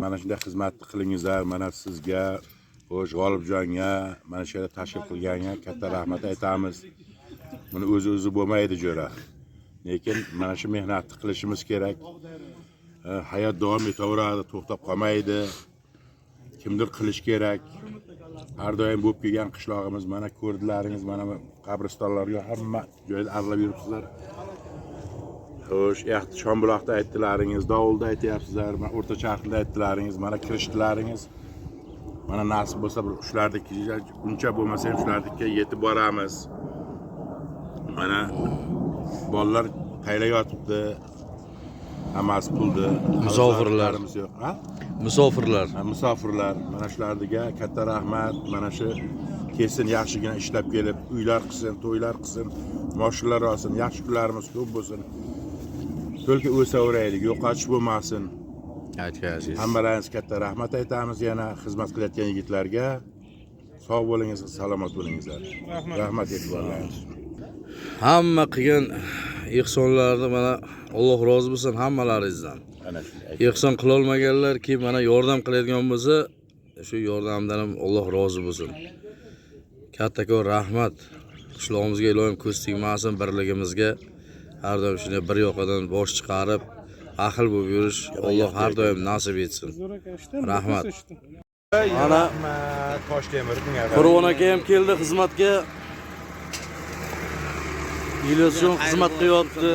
Mana shunday xizmatni qilingizlar. Mana sizga, xo'sh, G'olibjonga, mana shu yerda tashrif qilganga katta rahmat aytamiz. Buni o'zi bo'lmaydi jo'ra. Lekin mana shu mehnatni qilishimiz kerak. Hayot davom etaveradi, to'xtab qolmaydi. Kimdir qilish kerak. Har doim bo'lib kelgan qishlog'imiz, mana ko'rdilaringiz, mana qabristonlarga hamma joyda aralab yuribsizlar. Xo'sh, yoqda Shombuloqda aytdilaringiz, Dovulda aytyapsizlar, mana O'rta Charxda aytdilaringiz, mana kirishdilaringiz. Mana nasib bo'lsa bir shularniki uncha bo'lmasa ham shularnikiga yetib boramiz. Mana bolalar taylab yotibdi. Hammasi puldi. Musofirlar. Yo'q, ha? Musofirlar. Ha, musofirlar, mana shularga katta rahmat. Mana shu kelsin, yaxshigina ishlab kelib, uylar qilsin, to'ylar qilsin, moshinalar olsin, yaxshi kunlarimiz ko'p bo'lsin. To'lka o'saveraylik, yo'qotish bo'lmasin. Aytgansiz. Hammalaringizga katta rahmat aytamiz yana xizmat qilayotgan yigitlarga. Sog' bo'lingizlar, salomat bo'lingizlar. Rahmat e'tiborlaringiz. Hamma qilgan ehsonlarni mana Alloh rozi bo'lsin hammalaringizdan. Ana shunday. Ehson qilolmaganlar keyin mana yordam qiladigan bo'lsa, shu yordamdan ham Alloh rozi bo'lsin. Kattakon rahmat. Qishlog'imizga iloyim ko'z tegmasin, birligimizga har doim shunday bir yoqadan bosh chiqarib, ahil bo'lib yurish Alloh har doim nasib etsin. Rahmat. Mana Toshtemir. Qurbon aka ham keldi xizmatga. Ilyosjon xizmat qilyapti.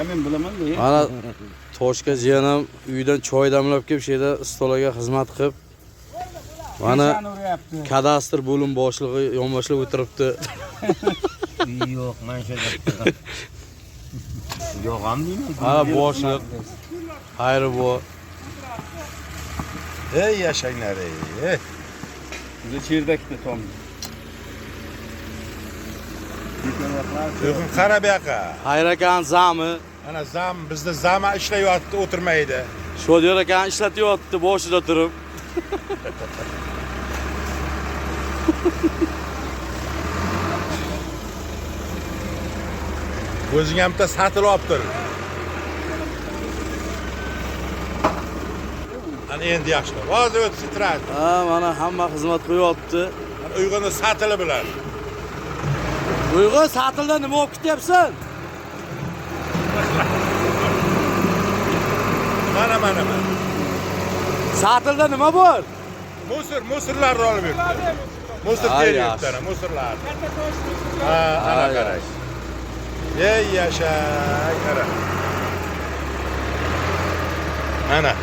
Men bilaman. Mana Toshka jiyan ham uydan choy damlab kelib, shu yerda stolaga xizmat qilib, mana kadastr bo'lim boshlig'i yonboshlab o'tiribdi. Yo'q, mana shu yerda. Yo'q ham deyman. Mana boshliq. Xayri bu. Ey yashanglar ey. Ey. Biza cherdakda tom. Yo'q, qara bu yoqqa. Xayr akani zami. Mana zam bizda zama ishlayapti, o'tirmaydi. Shodiyor akani ishlatyapti boshida turib. O'zing ham bitta satil olib tur. Ana endi yaxshilab. Hozir o'tsa turadi. Ha, mana hamma xizmat qilyapti. Ana Uyg'unni satili bilan. Uyg'un satilda nima olib ketyapsan? Mana mana mana. Satilda nima bor? Musor, musorlarni olib yuribdi. Musor Ay, terib yaxshi. yuribdi ana, musorlar. Ha, ana Ay, qarang. Ey yasha, qara. Mana.